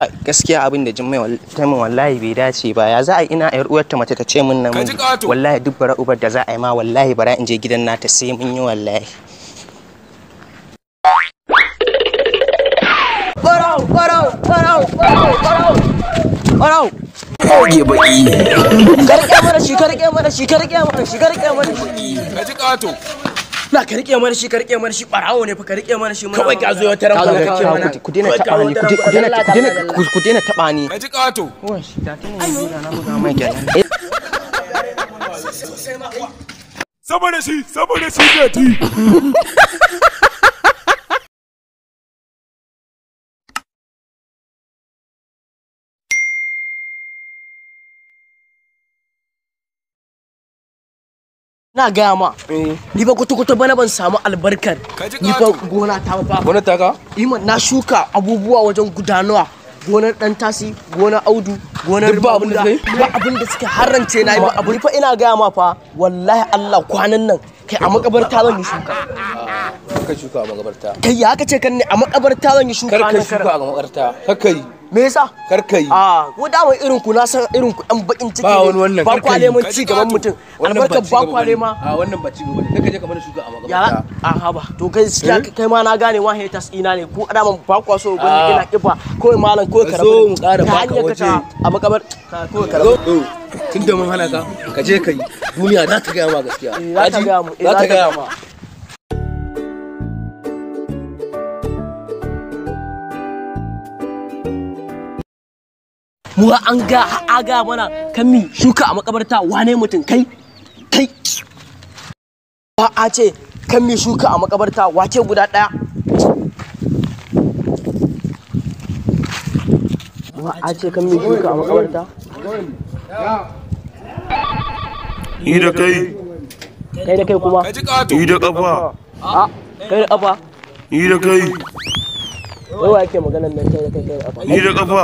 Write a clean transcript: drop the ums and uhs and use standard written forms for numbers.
Gaskiya abin da Jummai ta min wallahi bai dace ba. Ya za a ina yar uwarta mace ta ce min namiji? Wallahi duk bara ubar da za a yi ma wallahi bara in je gidan nata sai mun yi wallahi. Barau barau barau barau barau barau. Goge baki. Ka rike mana shi, ka rike mana shi, ka rike mana shi, ka rike mana shi. Ka ji ƙato. Na ka rike mana shi, ka rike mana shi, barawo ne fa, ka rike mana shi. Kawai ka zo wata ran ka ce mana ku daina taba ni, ku daina taba ni. Ka ji ƙato. Saboda shi, saboda shi gati. Na gaya ma, ni ba kuta-kuta bana ban samu albarkar ni fa gona ta ba. Gona ta ka? Iman na shuka abubuwa wajen gudanuwa. Gonar dan tasi, gonar audu, gonar ba abin da suka ba abin da suka harrance na yi ba abu. Fa ina gaya ma fa wallahi Allah kwanan nan kai a makabarta zan yi shuka. Ka shuka a makabarta. Kai ya ka ce kan ne a makabarta zan yi shuka. Kar ka shuka a makabarta. Kar ka yi. Me yasa? Kar ka yi. A ko dama irin ku na san irin ku ɗan bakin ciki. Ba wani wannan ba kwa neman ci gaban mutum. Albarkar ba kwa nema. A wannan ba ci gaban. Kar ka je ka mana shuka a makabarta. Ya a haba. To kai kai ma na gane wa haters ina ne ko dama ba kwa so gwani ina kifa ko malam ko ka zo mu ƙara baka waje a makabar ko ka rabu. Tunda mun hana ka ka je ka yi. Duniya za ta gaya ma gaskiya. Za ta gaya mu. Za ta gaya ma. Mu an ga aga mana kan mi shuka a makabarta wane mutum kai kai ba a ce kan mi shuka a makabarta wace guda daya ba a ce kan mi shuka a makabarta. Ni da kai. Kai da kai kuma. Ni da kafa. A kai da kafa. Ni da kai. Wai wa yake maganar nan kai da kai kai da kafa? Ni da kafa.